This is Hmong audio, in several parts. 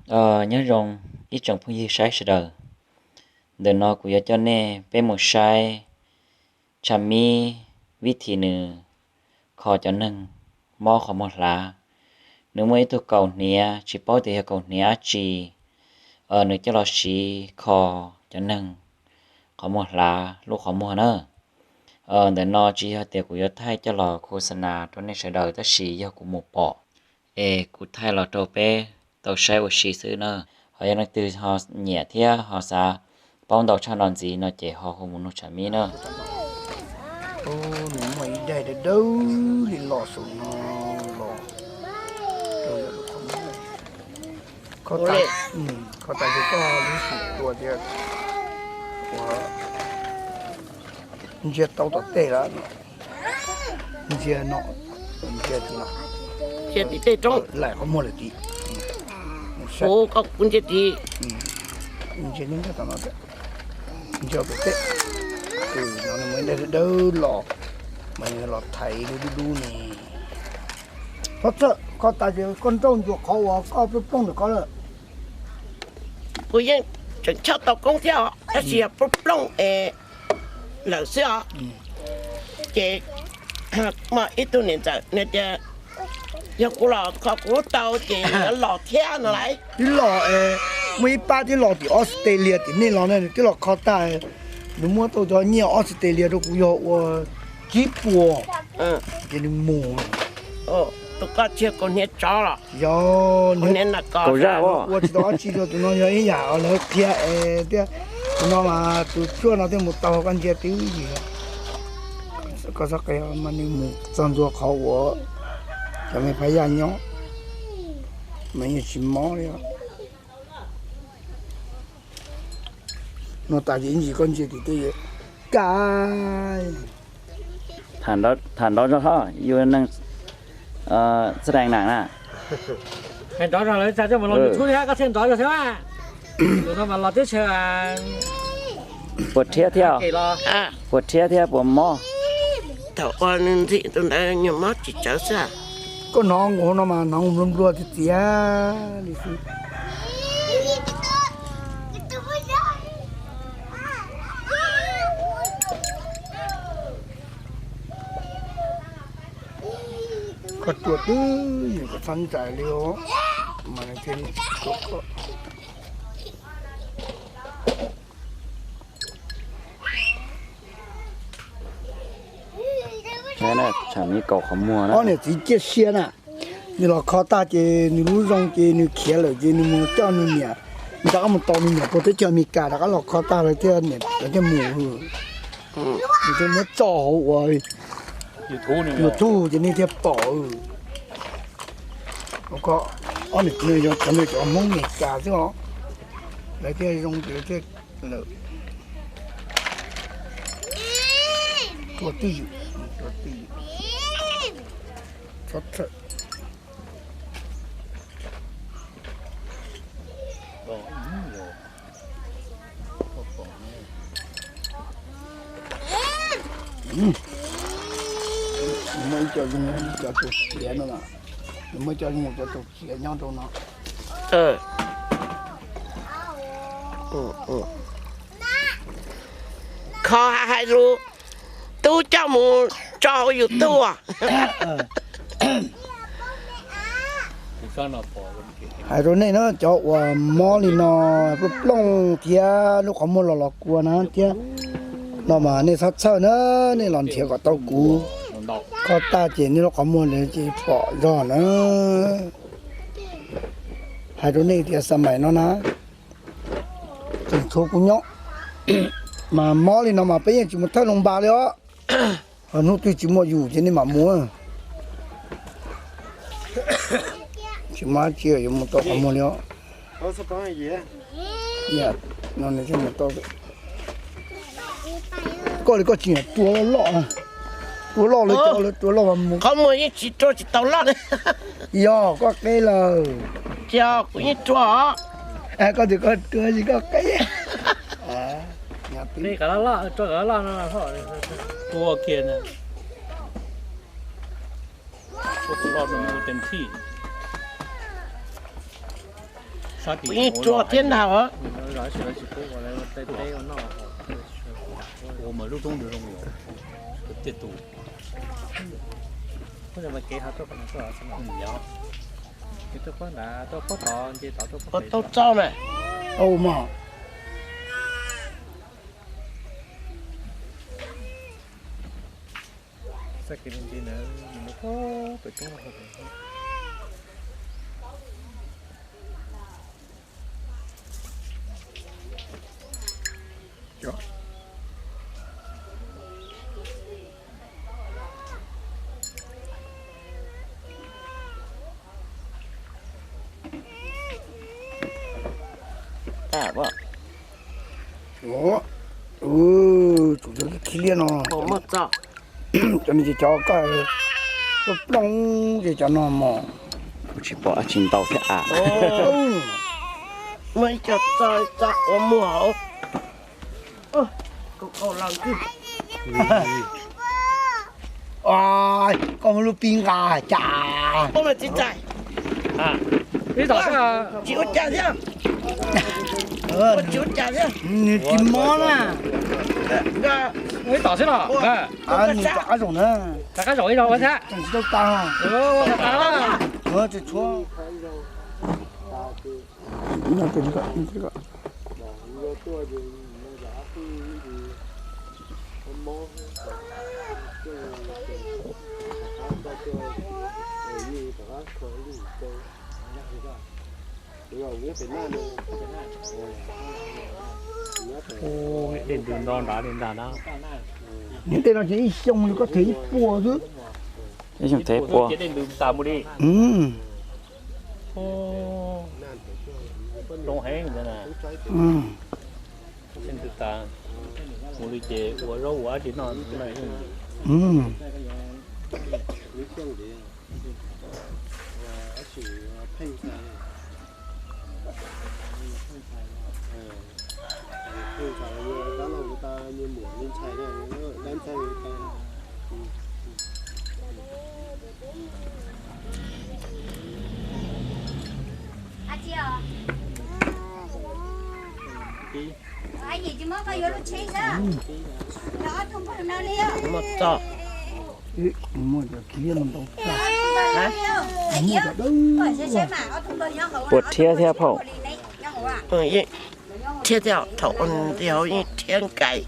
Nyob zoo ib tsoom phooj ywg saib sawv daws, ntawm no kuv yuav coj nej peb mus saib Tsha Mib vib thim nws kho cov neeg mob qhov muag hlav. Nws muaj ib tug kaus hniav, tsis paub tias yog kaus hniav dab tsi, nws coj los siv kho cov neeg qhov muag hlav lub qhov muag na. Ntawm no tsis yog tias kuv yuav thaij coj los khos xa nas rau nej sawv daws, tab sis yog kuv mus pom es kuv thaij los rau peb tau saib ua si xwb na. Ho yog leej twg ho nyiam thiab ho xav paub ntau tshaj no ntxiv no ces ho hu mus nug Tsha Mib na. Nws muaj ib daim dawb dawb li los saum no los. Kho tas, kho tas ces koj lub xim tua tias ua ntsia tau tom tej lawm, ntsia no, ntsia tim no, ntsia tim tej roob, laim qhov muag lawm tim. Koj kuv ntsia tim, ntsia nyob tom no, ntsia pem tej. No nws muaj ib daim dawb dawb los, mas nws los thaiv dub dub dub ne. Kho tas ces koj nrauj ntsuas qhov uas koj plooj plooj ntawm koj lawm. Kuv yeej tseem choj tau koob thiab os, tab sis yog plooj plooj es lawm xwb os. Ces muaj ib tug niam ntxawm nws tias yog kuv los kho kuv lub tau ces yuav los thiab no lauj. Twb los, muaj ib pab twb los tim Australia tim nej los na, nws twb los kho tag, nws muab tau cov nyiaj Australia rau kuv yog ua tsib puas, ces nws mus. Tus koj tsis yog kaus hniav tsov los? Yog, ua tsis tau dab tsi rau tus no, yog ib yam lawv qhia es thiab. Tus no mas tus tshuaj no thiaj mus tau, koj ntsia twb yog. Koj txhob qhia mas nws mus txog ntua qhov uas cov me phab yaj nyob mas yeej tsis mob li. No tas ces ib ntsis koj ntsia tim tej ka. Tham nrov zog hos yus neeg txaj dees nam na. Hais nrov zog lawv tsa coj mus los YouTube thiab koj thiaj nrov zog thiab. Tus no mas los teb chaws puas rhiab thiab, puas rhiab thiab puas mob. Thaum ua nws ntxim tus ntawd nyuag mob tsis tsawv xwb. Koj hnov nkaus no mas hnov nplua nplua txias txias li xwb. Koj tuaj twb yus kom txhob ntsais li os, mas nws thiaj li tsis tuaj koj. Tsam me kaus qhov muag na. Ob niam txiv ciaj sia na, nws los kho tag ces nws lub zoo ces nws khiav lawm ces nws mus coj nws niam, nws rov qab mus tos nws niam puag teb chaws Amelikas rov qab los kho tag lawv thiaj, lawv thiaj mus. Nws thiaj muab tso hauv ua YouTube ces nej thiaj pom. Ob niam txiv no yog cov, cov Hmoob Amelikas xwb os, lawv thiaj zoo ces lawv thiaj lawm. Tua twj ywm, tua twj ywm. Txhob txhawj. Muaj ib co zoo, ib co tug txiav no, muaj ib co zoo cov tug txiav nyob rau no. Kho hais lus tub coj mus tso hauv YouTube. Hais rau nej na, cov uas mob li no, plooj plooj thiab lub qhov muag los los kua na thiab no mas nej txhob txhawj na, nej los nrhiav kom tau kuv. Kho tag ces nej lub qhov muag ces pom zog na. Hais rau nej tias xa mais no na, tseem tshuav kuv nyob, mas mob li no mas peb yeej tsis mus thawj loos npas li os. Hnub twg tsis muaj yus ces nej mam mus. Tsis muaj dab tsi yuav mus tau qhov muag li os. No nws thiaj mus tau. Koj li koj tsis tua loj loj, tua loj lawv cov lawv tua loj mas mus. Qhov muag yeej tsis tua tsis tau loj. Yog koj qeb lawm. Yog kuv yeej tua. Koj tias koj tua tsis koj qeb. Tua kiag na. Tua loj mus tes thij. Yeej tsuag thiab ntag. Tau txauj na. Ua mas. Tsum cov khib liab no. Cov no ces cov koj plooj ces cov no mos. Kuv tsis pom dab tsi ntau thiab a. Muaj ib co txo txo ua muag hauv. Kuv kaus los twg. Koj muaj lub pib nqa cas. Tsis ua cas thiab. Tsis ua cas thiab. Nws tsis mob na. Ib tom xwb los. Nws rov qab zaum na. Rov qab zaum ib zaug ua thiab. Tsis tau tas. Tsis tshuav. Dej ntws nto nrad li ntag na. Niag dej no ces ib xyoo koj thev ib puas xwb. Ib xyoo thev ib puas. Zoo heev ntawd na. Mus li ces ua zaub ua dab tsi noj. Muaj txoj. Puas rhiab thiab phauj? Rhiab thiab, thaum ua ntxiv yeej rhiab nkais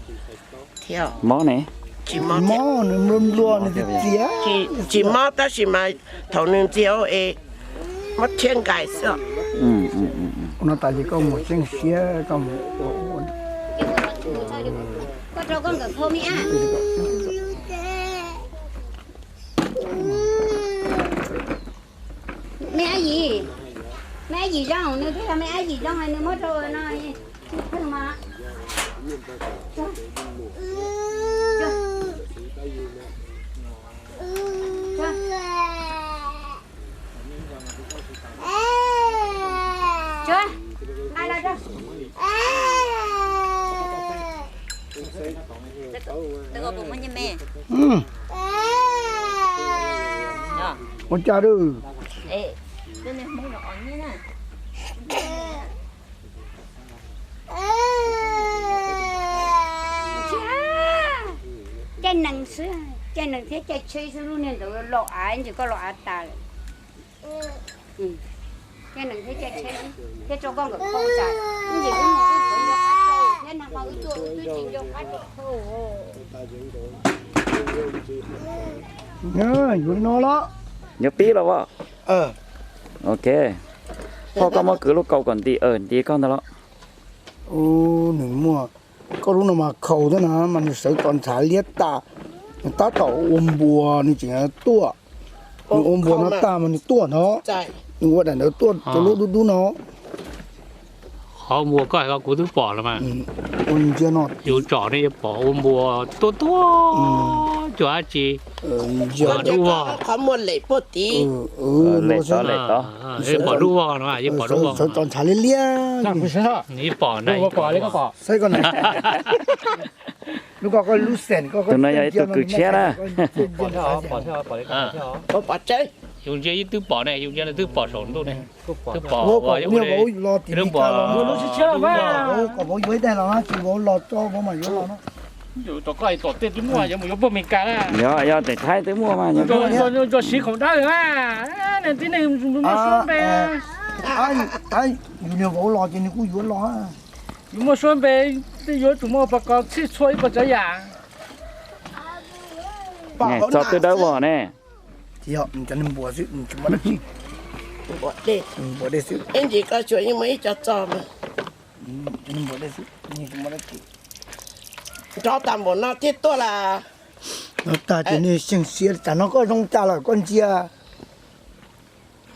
thiab. Mob ne? Tsis mob, nws nplua nplua nws txias. Tsis mob tab sis mas thaum nws ntxias es mob rhiab nkais xwb. No tas ces koj mus tseem siab koj mus ua. Me ab yim, me ab yim zoo, nws twb yog me ab yim zoo, nws muab rau no, pheej mas. Ua cas lawm? Caij nees xwb, caij nees thiab caij tsheb xwb, lub niag ntawd los av ntsis koj los av tas lawm. Caij nees thiab caij tsheb thiab rau koj nkawm khau tas, ib ntsis wb mus wb qhov nco qab rau thiab nag hmo wb tuaj wb twb tsis nco qab rau khau. Yuav li no los? Yuav pib los as? Ok. Phauj koj muab kwv lub kaus kom nti, nti koj ntag los. Nws muaj, koj lub no mas khaus thiab na mas nws sawv tso ntshav liab tas, nws tab tom ua npua nws tseem tuaj. Nws ua npua no tag mas nws tuaj no, nws ua daim ntawd tuaj rau lub dub dub no. Qhov npua koj hais ko kuv twb pom los mas. Ua ntsia no, yus tsom ne yuav pom ua npua tuaj tuaj cuag dab tsi. Dub vog. Qhov muaj lem puag tid. Lem tod, lem tod. Yuav pom dub vog no, yuav pom dub vog. Sawv tso ntshav liab liab. Yuav pom na. Saib koj na. Lub ko koj lub xeem koj. Tus no yog ib tug kws tshiab na. Pom tseeb. Yus ntsia ib twb pom ne, yus ntsia twb pom saum ntuj ne. Twb pom ua ua los tim lub npa kom vauv yuav ib daim los tsis vauv los tso vauv mas yuav los no. Tom koj tom tej twb muaj, yuav mus yuav puag Meskas na. Yog, yog tim Thaib twb muaj mas. Tso siv khoom dawb na. Tib neeg muaj suab npe. Yus niag vauv los ces nws kuj yuav los. Yus muaj suab npe, twb yuav tsum muaj pas kos txhij txhua ib puas tsav yam. Txog twb dawb vog ne. Cov neeg npuas xwb, tsis muaj dab tsi. Npuas dej xwb. Ib ntsis koj tsuas yeej muaj ib co txog mas. Npuas dej xwb, tsis muaj dab tsi. Nrov tas npaum no thiaj tuaj las. No tag ces nej xyeej siab, tsam no koj zoo cas lawm koj ntsia.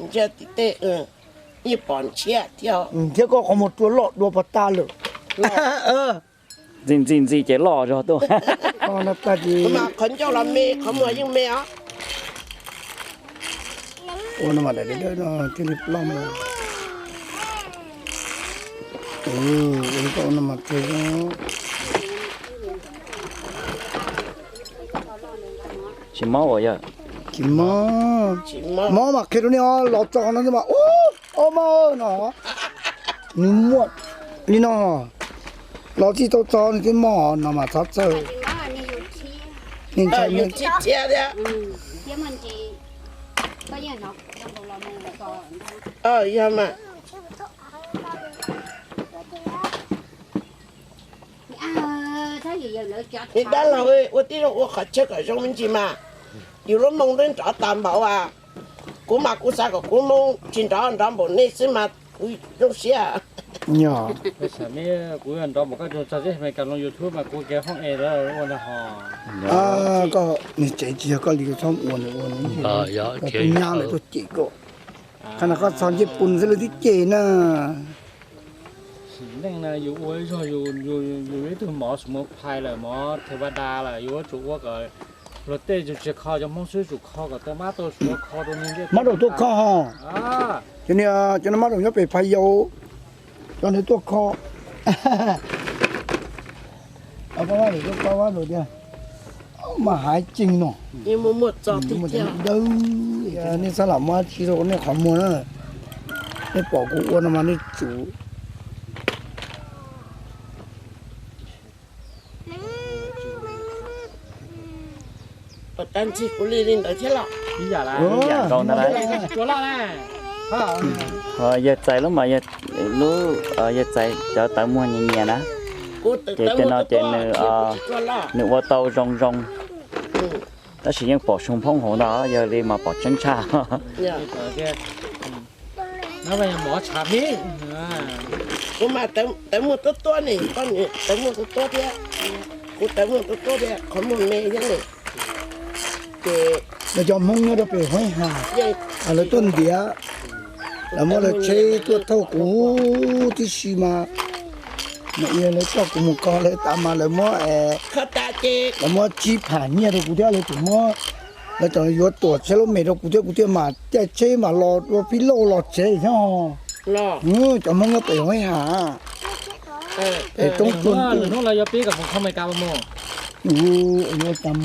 Ntsia tim tej, yeej pom ntshiab thiab. Thiab koj qhov muag rua loj dua pov tag lawm. Ntxi ntxi ntxi ces loj zog tuaj. Mas qhov ncauj los me, qhov muag yeej me os. Ua no mas daim dawb no thiaj li ploj mas. Ua no mas tsis mob as yog. Tsis mob. Mob mas qhia rau nej os, los txog no mas ub, ob mob no. Nws muaj li no, los txij tau txog nws twb mob no mas txhob txhawj. Nws ntshai thiab. Yog mas. Niam dab laug, ua tib zoo ua qhov chaw kom zoo me ntsis mas. Yus lub moo twb nrov tas npaum as. Kuv mas kuv xav kom kuv moo tsis nrov, nrov npaum nej xwb mas kuv zoo siab. Kuv nrov npaum koj txog teb Amelikas loo YouTube mas kuv kev hoob es lawv ua ntag hos. Koj niag tsev tsis yog koj li, txhob ua nws ua nws. Tus nyab lawv tuaj cem koj. Qhov no koj txog ncej pun xwb lawv twb cem na. Sim neej na yus ua ib zog yus ib tug mov sum mus phais lawm mov thawj va da lawm yus yuav tsum ua kom luag tej yus tsis kho cov Hmoob xwb, tsum kho kom tau mab tau suav kho rau nws. Mab daum tuaj kho hos. Cov niag cov no mab daum nyob pem phais yau, cov nws tuaj kho. Mas haib ceev no. Dawb, nej txhob lam muab dab tsi rau nej qhov muag na. Nej pom kuv ua no mas nej tsum. Tab ntxig kuv li li ntawd thiab los? Ib yam nkaus ntag lauj. Yawg Txais lub mas, lub, yawg Txais cov tawv muag nyias nyias na. Ces tej no ces nws, nws ua tau zoo zoo. Tab sis yeej pom soo phoob hauv ntag, yog li mas pom tseeb tshaj. Kuv mas tawv muag tuab tuab ne, koj tawv muag tuab tuab thiab, kuv tawv muag tuab tuab thiab, qhov muag me thiab ne. Ces lawv cov Hmoob nyob rau pem Huaib Has, lawv tuaj ntiav, lawv muab lawv tsheb tuaj thauj kuv tib si mas, lawv coj kuv mus kho lawv tas mas lawv muab, lawv muab tsib pham nyiaj rau kuv thiab lawv tseem muab, lawv tseem yuav tuam tsheb lub mem rau kuv thiab, kuv thiaj mam caij tsheb mam los dua pib lauj los tsev thiab. Cov Hmoob nyob pem Huaib Has, pem roob tsuag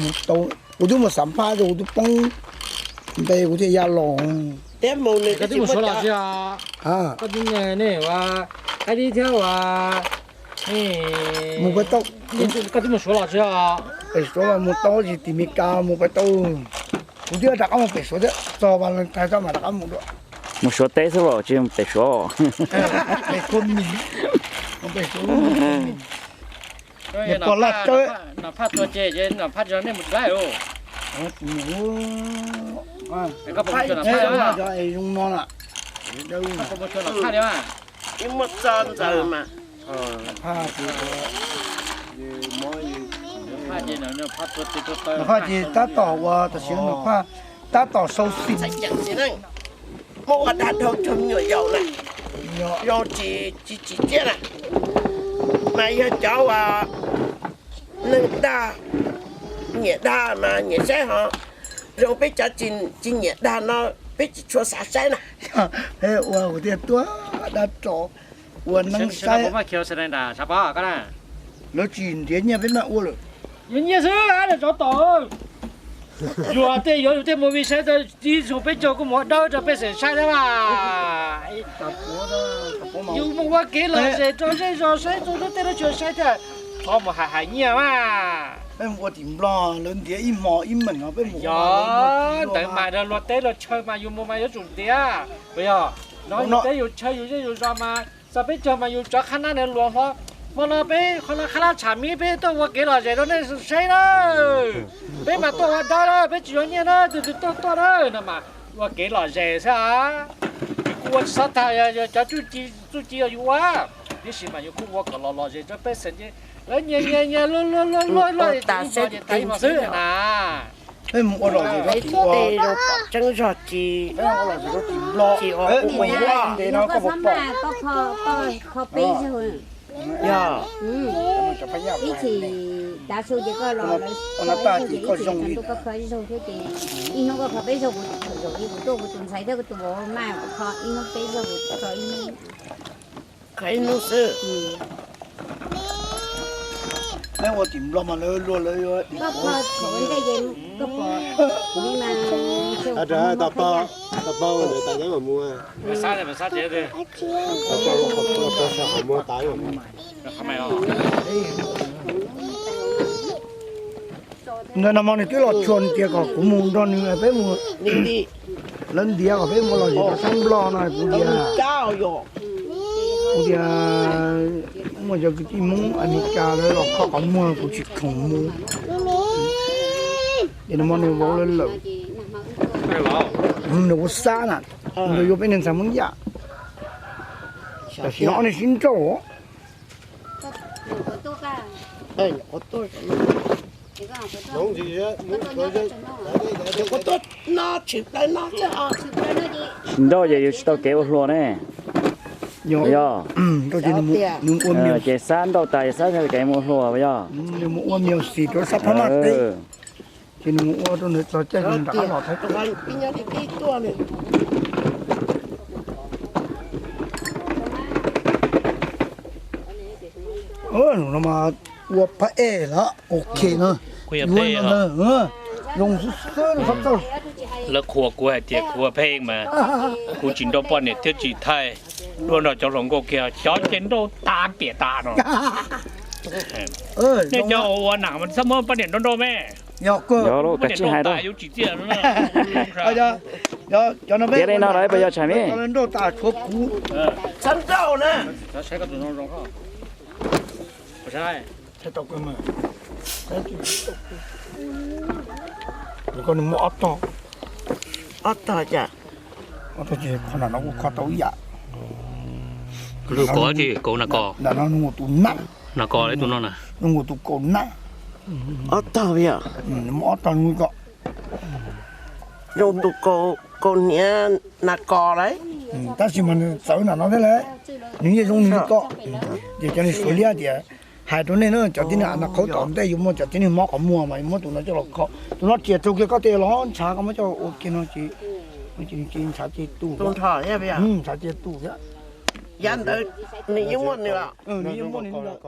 ntuj. Kuv twb mus xam phaj rau kuv twb poob npe kuv thiaj ya los. Mus pem tau, pem Suav mas mus tau, tsis tim Mes Kas mus pem tau. Kuv twb rov qab mus pem Suav thiab, txog Valentine tso mam rov qab mus dua. Mus Suav teb xwb los tsis pem Suav. Pem Suav mis, pem Suav mis. Nom phaj tua ceg ces nom phaj tsis yog nej mus tsis laij lauj. Koj puas mus cuag nom phaj li? Koj puas mus cuag nom phaj li? Ib muaj txo ntxaws mas. Nom phaj ces tab tom ua tam sim no nom phaj tab tom sau xim. Muab ua dag dhau cov me nyuam yaus na, zoo tsis tsis txiab na, mas yog cov uas neeg dag, nyiam dag mas nyiam saib hos, zoo peb cov tsis nyiam dag no peb tsis tshua xav saib na. Ua kuv thiaj tuaj dab tso ua neeb saib. Lawv tsis nrhiav nyiaj peb mam ua lawm. Yuav nyiaj xwb, tsov tom. Yus tej yuav yus tej movie saib tau ib xyoos peb caug kuj mus ua dawb rau pej xeem saib thiab mas. Yus mus ua kev lom zem rau zej zos saib rau lub tej lub chaw saib thiab, txhob mus hais hais nyiaj mas. Peb mus ua tim Nplog lawv ntiav ib hmo ib meem no peb mus. Yog ntawd mas luag teb luag chaw mas yus mus mas yuav tsum ntiav, puas yog? No yus teb yus chaw yus zej yus zos mas txog peb caug mas yus cov qhab nab nws luas hlo. Hmo no peb qhov no qhab nab tsham mib peb tuaj ua kev lom zem rau nej saib na. Peb mas tuaj ua dawb na, peb tsis yuav nyiaj na, tus twg tuaj tuaj na no mas ua kev lom zem xwb. Kuv ua tsis txhob tag, yog cov txuj ci yog yus ua, tiam sis mas yus kuj ua kom lom lom zem rau pej xeem ces lawv nyias nyias nyias luag luag luag luag luag tas xwb na. Peb mus ua lom zem rau tim Nplog, peb mus ua lom zem rau tim Nplog, peb mus ua ntev no koj puas pom? Yog ib chim tav su ces koj los, ua no tag ces koj zoo li koj kho ib zaug thiab ces ib hnub koj kho peb zaug, kuv zaum ib kuv tuaj kuv tus ntxhais thiab kuv tus vauv mas kuv kho ib hnub peb zaug kuv kho ib hnub. Kho ib hnub xwb. Neb ua tim Nplog mas lawv luag lawv yuav dim. Koj kho thaum ntej ces koj pom, kuv li mas, tas pa, tas pa ua ntawd tas yeeb mam mus. Ntawd no mas nws twb los tsuas ntiav kom kuv mus nrog nws peb mus, lawv ntiav kom peb mus lom zem rau sab Nplog no kuv tias, kuv tias muaj cov kwv tij Hmoob Amelikas lawv los kho qhov muag kuv tsis khoom mus. Ces nws muab nws vauv lawv lawm, nws ua xab na, nws yuav peb niag ntxhais Hmoob Yaj. Tam sim no ob niag sib nrauj. Tsis nrauj ces yus tsis tau kev ua hluas ne. Yog ces xab nrauj tas xab tsis tau kev mus ua hluas yog. Nws mus ua miaus xis rau sab phab maj teb, ces nws mus ua rau nws txog caij nws rov qab los Thaib teb. Ua phab ej los ok no, zoo xwb xwb no qhov txawj. Lawv qhuas kuv hais tias kuv ua pheej mas kuv tsis nrauj poj niam thiab tsis thaij duab nrog cov hluas nkauj kiag, xyov ces nrauj tas piam tas no. Nej cov ua nam mas txhob muab poj niam nrauj nrauj me. Yog lub kav tsij hais rau. Tiav li no lawm puas yog Tshais Mib? Txhob nrauj na. Koj nws muaj ob tog. Ob tog cas? Ob tog ces qhov nram no kuj kho tau ib yam. Lwm kov ces kaus nas kos. Nram no nws ua tus nab. Nas kos tus no na. Nws ua tus kaus nab. Ob tog yom. Nws muaj ob tog nws ko. Zoo tus kaus hniav nas kos lauj. Tab sis mas nws txawv nram no thiab lauj. Nws yeej zoo nws li ko. Ces cov niag Suav liab tias hais rau nej na, cov tib neeg nas qhaub tom ntej yuav muaj cov tib neeg mob qhov muag mas yuav muab tus no coj los kho. Tus no riam tsaug kiag koj tes los ntshav koj muab coj ua kiag no ces ntshav ces tu, ntshav ces tu thiab. Yav ntawd nws yeej muaj nws los. Nws yeej muaj nws los.